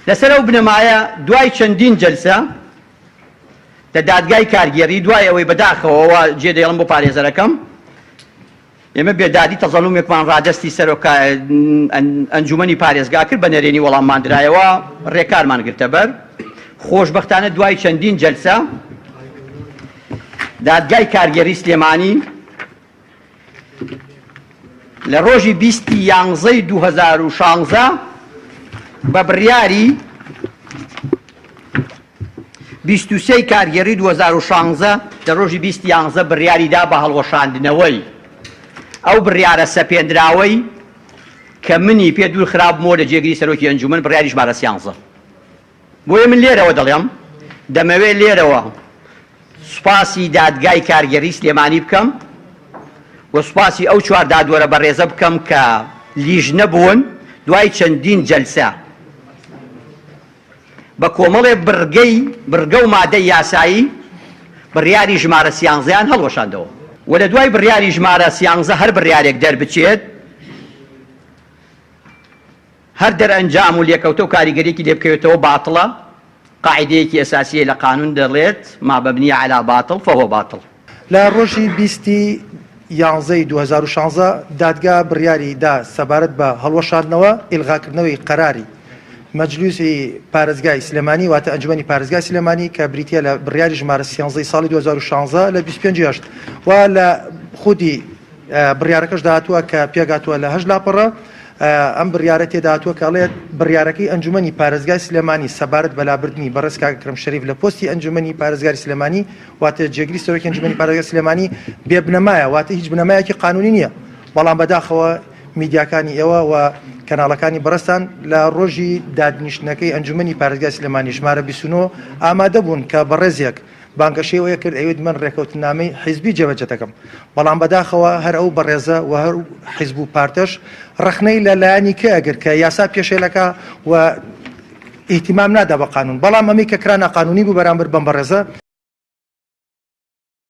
لەسەر ئەو بنەمایە دوای چەندین جەلسە لە دادگای کارگێڕی دوای ئەوەی بەداخەوە وا جێ دەێڵم بۆ پارێزەرەکەم ئێمە بێدادی تەزەلومێکمان ڕادەستی سەرۆک ئەنجومەنی پارێزگا کرد بە نەرێنی وەڵاممان درایەوە ڕێکارمان گرتە بەر خۆشبەختانە دوای چەندین جەلسە دادگای کارگێڕی سلێمانی لە ڕۆژی بیستی یانزەی 2016 بە بڕیاری 23 کارگێڕی 2016 لە ڕۆژی 20 یانزە بڕیاری دا بە هەڵوەشاندنەوەی ئەو بڕیارە سەپێندراوەی کە منی پێ دوور خرابمەوە لە جێگری سەرۆکی ئەنجومەن بڕیاری ژمارە سیانزە. بۆیە من لێرەوە دەڵێم دەمەوێت لێرەوە سوپاسی دادگای کارگێڕی سلێمانی بکەم و سوپاسی ئەو چوار دادوەرە بەڕێزە بکەم کە لیژنە بوون دوای چەندین جەلسە بە کۆمەڵێ بڕگەی بڕگە و مادەی یاسایی بڕیاری ژمارە سیانزەیان هەڵوەشاندەوە و لە دوای بڕیاری ژمارە سیانزە هەر بڕیارێک دەربچێت هەر دەرئەنجام و لێکەوتە و کاریگەریەکی لێ بکەوێتەوە باتڵە، قاعیدەیەکی ئەساسیە لە قانون دەڵێت، ما مبنی علی باطل فهو باطل. لە ڕۆژی 20 ی یانزەی 2016 دادگا بڕیاری دا سەبارەت بە هەڵوەشاندنەوە، ئیلغاکردنەوەی، قەراری مەجلیسی پارێزگای سلێمانی واتە ئەنجومەنی پارێزگای سلێمانی کە بریتیە لە بڕیاری ژمارە سیانزەی ساڵی 2016 لە 25 ی هەشت و لە خودی بڕیارەکەشدا هاتووە کە پێکهاتووە لە هەشت لاپەڕە، ئەم بڕیارە تێدا هاتووە کە ئەڵێت، بڕیارەکەی ئەنجومەنی پارێزگای سلێمانی سەبارەت بە لابردنی بەڕێز کاک ئەکرەم شەریف لە پۆستی ئەنجومەنی پارێزگاری سلێمانی واتە جێگری سەرۆکی ئەنجومەنی پارێزگای سلێمانی بێ بنەمایە واتە هیچ بنەمایەکی قانونی نییە بەڵام بەداخەوە میدیاکانی ئێوە و کەناڵەکانی بەڕێزتان لە ڕۆژی دادنیشتنەکەی ئەنجومەنی پارێزگای سلێمانی ژمارە 29 ئامادە بوون کە بەڕێزێک بانگەشەی ئەوەی کرد ئەیوت من ڕێکەوتنامەی حیزبی جێبەجێ دەکەم، بەڵام بەداخەوە هەر ئەو بەڕێزە و هەر حیزب و پارتەش ڕەخنەی لە لایەنی کە ئەگرت کە یاسا پێشێلەکا و ئیهتیمام نادا بە قانون، بەڵام ئەمەی کە کرا ناقانونی بوو بەرامبەر بەم بەڕێزە.